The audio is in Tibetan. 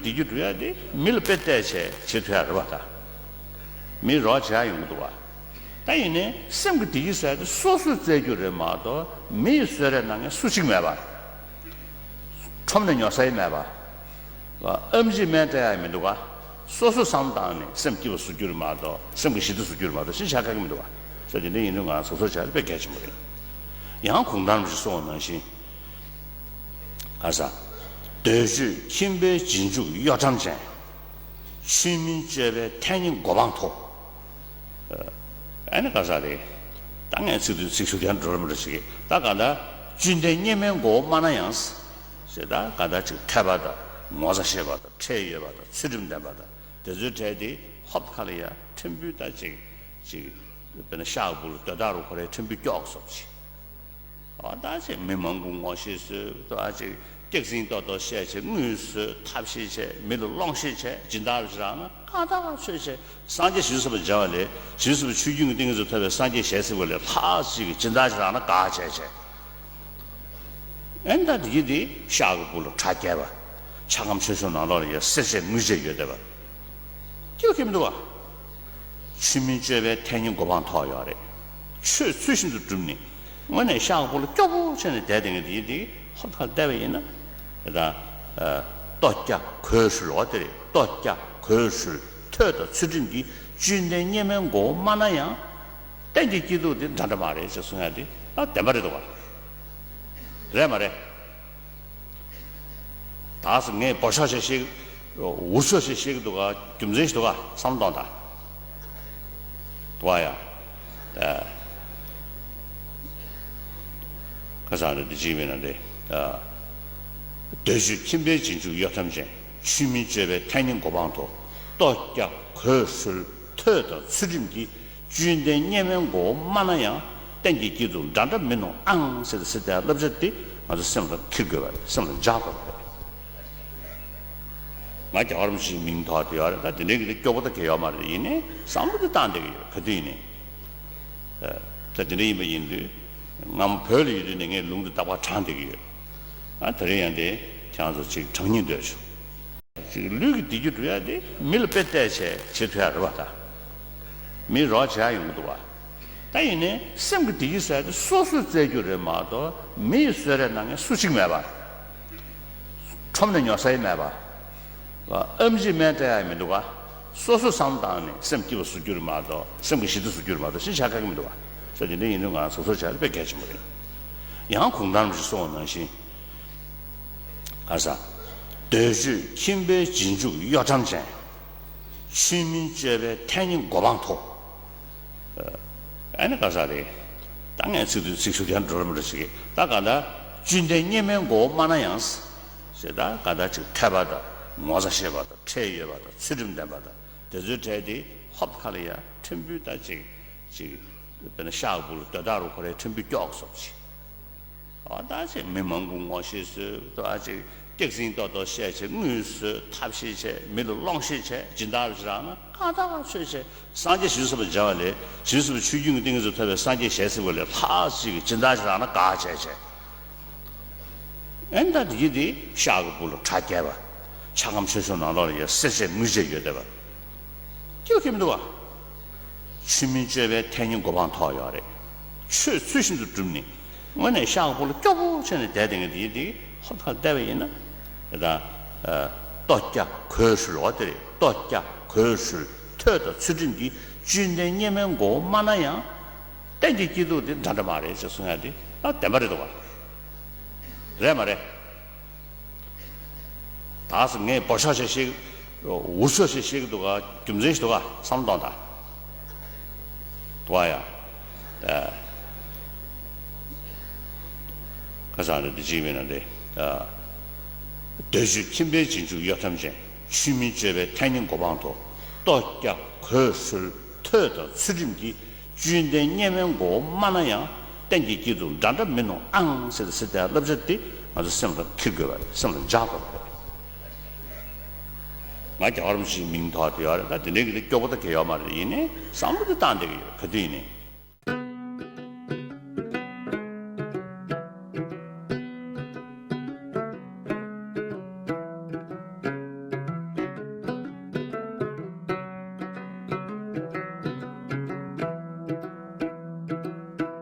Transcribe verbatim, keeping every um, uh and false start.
བདེ་སྐྱིད་སྒྲུབ་ཡ་དེ་མི་ལ་དཔེ་བལྟས་བྱས་བྱེད་ཐུབ་ཡ་རེད་པ། ད་མི་རོགས་བྱེད་ཡ་ཡོང་གི་འདུག་བ། ད་ཡིན་ནའི་སེམས་ཀྱི་བདེ་སྐྱིད་ཟེར་ཡ་དེ་སོ་སོས་བཙལ་རྒྱུ་རེད་མ་གཏོགས་མི་ཡི་གསོལ་རས་གནང་མཁན་སུ་གཅིག་མེད་པ། ཁྲོམ་ནས་ཉོ་ས་ཡི་མེད་པ། ཨེམ་ཆི་སྨན་སྤྲད་ཡ་མི་འདུག་ག། སོ་སོ་བསམ་བཏང་ནས་སེམས་སྐྱིད་པ་བཟོ་རྒྱུ་རེད་མ་གཏོགས་སེམས་ཀྱི་ཞི་བདེ་བཟོ་རྒྱུ་རེད་མ་གཏོགས་གཞན་ཆ་ག་གི་མི་འདུག་ག། ཟེར་དེ་འདྲ་ཡིན་དུས་ང་གཟབ་གཟབ་བྱ་ཡ་དཔེ་གལ་ཆེན་པོ་རེད། ཡང་གུང་ཐང་རིན་པོ་ཆེས་གསུངས་པ་ནང་བཞིན། ག་ས། འདོད་སྤྱོད་ཁྱིམ་པའི་རྗེས་འཇུག་གཡོ་ཁྲམ་ཅན། ཆོས་མིན་སྤྱོད་པའི་མཐའ་གཉིས་གོ་འཕང་མཐོ། ཨ་ནི་ག་ས་རེད། ད་ངས་ཚིག་དུས་ཚིག་ཞུ་ཡང་འགྲོ་ར་མི་འགྲོ་ཞིག་གི་ད་ག་ད་བཅུད་ལྡན་གཉེར་མའི་མགོ་བོ་དམའ་ན་ཡང་། ཞེས་ད་ག་ད་ཅིག་འཐད་པ་དང་ངོ་ཚ་ཤེས་པ་དང་ཁྲེལ་ཡོད་པ་དང་ཚུལ་ཁྲིམས་ལྡན་པ་དང་དེ་ཚོའི་གྲས་དེ་ཧོབ་ཁ་ལ་ཡ་ཕྲན་བུ་ད་ཅིག་ཅིག་དཔེར་ན་ཤག་སྦུག་ལ་སྡོད་ད་རུ་ཁོ་རའི་ཕྲན་བུ་སྐྱོག་སོབ་ཅིག་ཨ་ད་ཅིག་མི་མང་པོ་ངོ་ཤེས་བཟོས་ད་ཅིག་སྐྱག་རྫུན་ཏོག་ཏོག་བཤད་བྱས་དངུལ་བཟོས་ཐབས་ཤེས་བྱས་མི་ལ་སློང་ཤེས་བྱས་སྦྱིན་བདག་རང་ན་ཀ་དག་ཆོས་བྱས་སངས་རྒྱས་བྱང་ཆུབ་སེམས་དཔའ་མཇལ་བ་ལས་བྱང་ཆུབ་སེམས་དཔའ་ཆོས་ཀུན་གྱི་ཏིང་ངེ་འཛིན་ཐོབ་པའི་སངས་རྒྱས་ཞལ་གཟིགས་པ་ལས་ལྷག་ཅིག་གི་སྦྱིན་བདག་རང་ན་དགའ་བྱས་བྱས། ཨེ་ད་དེ་ཡིན་དེ་ཤག་གི་སྦུག་ལ་གྲ་རྒྱས་པ། ཆ་སྒམ་ཆོས་ཆུང་ནང་ལོགས་ལ་ཡ་གསེར་བྱས་དངུལ་བྱས་ཡོད་བསྡད་པ། སྐྱོ་གི་མི་འདུག་བ། ཆོས་མིན་སྤྱོད་པའི་མཐའ་གཉིས་གོ་འཕང་མཐོ་བ་ཡོད་རེད། ཆོས་ཚུལ་བཞིན་དུ་བསྒྲུབས་ནས་དངོས་གནས་ཤག་སྦུག་ལ་སྐྱོ་པོ་བྱས་ནས་བསྡད་བསྡད་མཁན་དེ་ཡིན་དེ་ཧོབ་ཁ་བལྟས་པ་ཡིན་ན། ཨེ་ད། ལྟོ་སྐྱ་གོས་ཧྲུལ་བ་དེ་རེད། ལྟོ་སྐྱ་གོས་ཧྲུལ་ཐོས་དང་ཚུལ་ཁྲིམས་ཀྱི་བཅུད་ལྡན་གཉེར་མའི་མགོ་བོ་དམའ་ན་ཡང་། གཏན་གྱི་སྐྱིད་སྡུག་དེ་འདྲ་འདྲ་མ་རེད་ཅེས་གསུང་ཡ་དེ་ཨ་བདེན་པ་རེད་འདུག་བ། རེད་མ་རེད། ད་སུ་ངས་འབོར་ཤོག་ཞིག་ཤེས། འུར་ཤོག་ཞིག་ཤེས་ཀྱི་འདུག་ག་རྒྱུ་མཚན་ཞིག་འདུག་ག་བསམ་བློ་གཏོང་དང་། འདུག་ག་ཡ། ཁ་སང་རེད་འདི་གཅིག་མིན་ན་རེད། འདོད་སྤྱོད་ཁྱིམ་པའི་རྗེས་འཇུག་གཡོ་ཁྲམ་ཅན། ཆོས་མིན་སྤྱོད་པའི་མཐའ་གཉིས་གོ་འཕང་མཐོ། ལྟོ་སྐྱ་གོས་ཧྲུལ་ཐོས་དང་ཚུལ་ཁྲིམས་ཀྱི། བཅུད་ལྡན་གཉེར་མའི་མགོ་བོ་དམའ་ན་ཡང་། གཏན་གྱི་སྐྱིད་སྡུག་འདྲ་འདྲ་མིན་ནོ་ཨང་ཟེར་ཏེ་ཟེར་ཏེ་བསླབ་བྱ་དེ་ང་ཚོ་སེམས་ལ་འཁྱེར་དགོས་པ་རེད། སེམས་ལ་འཇགས་དགོས་པ་རེད། ང་རྒྱལ་བ་རིན་པོ་ཆེའི་མིང་ཐོགས་ཏེ་ཡོད་རེད། ད་དེ་འདྲའི་གི་དེ་སྐྱོ་པོ་ད་གལ་ཡོད་མ་རེད། ཡིན་ནའི་བསམ་བློ་དེ་བཏང་བསྡད་ཀྱི་ཡོད་ག་དུས་ཡིན་ནའི། ད་དེ་འདྲ་ཡིན་པ་ཡིན་དུས་ང་མ་བོད་ལ་ཡོད་དུས་ནས་ངས་ལུང་དེ་རྟག་པར་དྲངས་བསྡད་ཀྱི་ཡོད། ཨ་དེ་རིང་ཡང་དེ་ཁྱེད་རང་ཚོ་ཅིག་དྲང་སྙིང་འདོད་བྱུང་། ཅིག་ལུས་ཀྱི་བདེ་སྐྱིད་སྒྲུབ་ཡ་དེ་མི་ལ་དཔེ་བལྟས་བྱས་བྱེད་ཐུབ་ཡ་རེད་བ་ད། མི་རོགས་བྱེད་ཡ་ཡོང་གི་འདུག་བ། ད་ཡིན་ནའི་སེམས་ཀྱི་བདེ་སྐྱིད་ཟེར་ཡ་དེ་སོ་སོས་བཙལ་རྒྱུ་རེད་མ་གཏོགས་མི་ཡི་གསོལ་རས་གནང་མཁན་སུ་གཅིག་མེད་པ། ཁྲོམ་ནས་ཉོ་ས་ཡི་མེད་པ། ཨེམ་ཆི་སྨན་སྤྲད་ཡ་མི་འདུག་ག། སོ་སོ་བསམ་བཏང་ནས་སེམས་སྐྱིད་པ་བཟོ་རྒྱུ་རེད་མ་གཏོགས་སེམས་ཀྱི་ཞི་བདེ་བཟོ་རྒྱུ་རེད་མ་གཏོགས་གཞན་ཆ་ག་གི་མི་འདུག་ག། ཟེར་དེ་འདྲ་ཡིན་དུས་ང་གཟབ་གཟབ་བྱ་ཡ་དཔེ་གལ་ཆེན་པོ་རེད། ཡང་གུང་ཐང་རིན་པོ་ཆེས་གསུངས་པ་ནང་བཞིན། ག་ས། འདོད་སྤྱོད་ཁྱིམ་པའི་རྗེས་འཇུག་གཡོ་ཁྲམ་ཅན། ཆོས་མིན་སྤྱོད་པའི་མཐའ་གཉིས་གོ་འཕང་མཐོ། ཨ་ནི་ག་ས་རེད། ད་ངས་ཚིག་དུས་ཚིག་ཞུ་ཡང་འགྲོ་ར་མི་འགྲོ་ཞིག་གི་ད་ག་ད་བཅུད་ལྡན་གཉེར་མའི་མགོ་བོ་དམའ་ན་ཡང་། ཞེས་ད་ག་ད་ཅིག་འཐད་པ་དང་ངོ་ཚ་ཤེས་པ་དང་ཁྲེལ་ཡོད་པ་དང་ཚུལ་ཁྲིམས་ལྡན་པ་དང་དེ་ཚོའི་གྲས་དེ་ཧོབ་ཁ་ལ་ཡ་ཕྲན་བུ་ད་ཅིག་ཅིག་དཔེར་ན་ཤག་སྦུག་ལ་སྡོད་ད་རུ་ཁོ་རའི་ཕྲན་བུ་སྐྱོག་སོབ་ཅིག་ཨ་ད་ཅིག་མི་མང་པོ་ངོ་ཤེས་བཟོས་ད་ཅིག་སྐྱག་རྫུན་ཏོག་ཏོག་བཤད་བྱས་དངུལ་བཟོས་ཐབས་ཤེས་བྱས་མི་ལ་སློང་ཤེས་བྱས་སྦྱིན་བདག་རང་ན་ཀ་དག་ཆོས་བྱས་སངས་རྒྱས་བྱང་ཆུབ་སེམས་དཔའ་མཇལ་བ་ལས་བྱང་ཆུབ་སེམས་དཔའ་ཆོས་ཀུན་གྱི་ཏིང་ངེ་འཛིན་ཐོབ་པའི་སངས་རྒྱས་ཞལ་གཟིགས་པ་ལས་ལྷག་ཅིག་གི་སྦྱིན་བདག་རང་ན་དགའ་བྱས་བྱས། ཨེ་ད་དེ་ཡིན་དེ་ཤག་གི་སྦུག་ལ་གྲ་རྒྱས་པ། ཆ་སྒམ་ཆོས་ཆུང་ནང་ལོགས་ལ་ཡ་གསེར་བྱས་དངུལ་བྱས་ཡོད་བསྡད་པ། སྐྱོ་གི་མི་འདུག་བ། ཆོས་མིན་སྤྱོད་པའི་མཐའ་གཉིས་གོ་འཕང་མཐོ་བ་ཡོད་རེད། ཆོས་ཚུལ་བཞིན་དུ་བསྒྲུབས་ནས་དངོས་གནས་ཤག་སྦུག་ལ་སྐྱོ་པོ་བྱས་ནས་བསྡད་བསྡད་མཁན་དེ་ཡིན་དེ་ཧོབ་ཁ་བལྟས་པ་ཡིན་ན། ད་ལྟོ་སྐྱ་གོས་ཧྲུལ་བ་དེ་རེད། ལྟོ་སྐྱ་གོས་ཧྲུལ་ཐོས་དང་ཚུལ་ཁྲིམས་ཀྱི་བཅུད་ལྡན་གཉེར་མའི་མགོ་བོ་དམའ་ན་ཡང་། གཏན་གྱི་སྐྱིད་སྡུག་དེ་འདྲ་འདྲ་མ་རེད་ཅེས་གསུང་ཡ་དེ་ཨ་བདེན་པ་རེད་འདུག་བ། རེད་མ་རེད། ད་སུ་ངས་འབོར་ཤོག་ཞིག་ཤེས། འུར་ཤོག་ཞིག་ཤེས་ཀྱི་འདུག་ག་རྒྱུ་མཚན་ཞིག་འདུག་ག་བསམ་བློ་གཏོང་དང་། འདུག་ག་ཡ། ཁ་སང་རེད་འདི་གཅིག་མིན་ན་རེད། འདོད་སྤྱོད་ཁྱིམ་པའི་རྗེས་འཇུག་གཡོ་ཁྲམ་ཅན། ཆོས་མིན་སྤྱོད་པའི་མཐའ་གཉིས་གོ་འཕང་མཐོ། ལྟོ་སྐྱ་གོས་ཧྲུལ་ཐོས་དང་ཚུལ་ཁྲིམས་ཀྱི། བཅུད་ལྡན་གཉེར་མའི་མགོ་བོ་དམའ་ན་ཡང་། གཏན་གྱི་སྐྱིད་སྡུག་འདྲ་འདྲ་མིན་ནོ་ཨང་ཟེར་ཟེར་དེ་བསླབ་བྱ་འདི་ང་ཚོ་སེམས་ལ་འཁྱེར་དགོས་པ་རེད། སེམས་ལ་འཇགས་དགོས་པ་རེད། ང་རྒྱལ་བ་རིན་པོ་ཆེའི་མིང་ཐོགས་དེ་ཡོད་རེད། ད་དེ་འདྲའི་གི་དེ་སྐྱོ་པོ་ད་གལ་ཡོད་མ་རེད། ཡིན་ནའི་བསམ་བློ་དེ་བཏང་བསྡད་ཀྱི་ཡོད་ག་དུས་ཡིན་ནའི།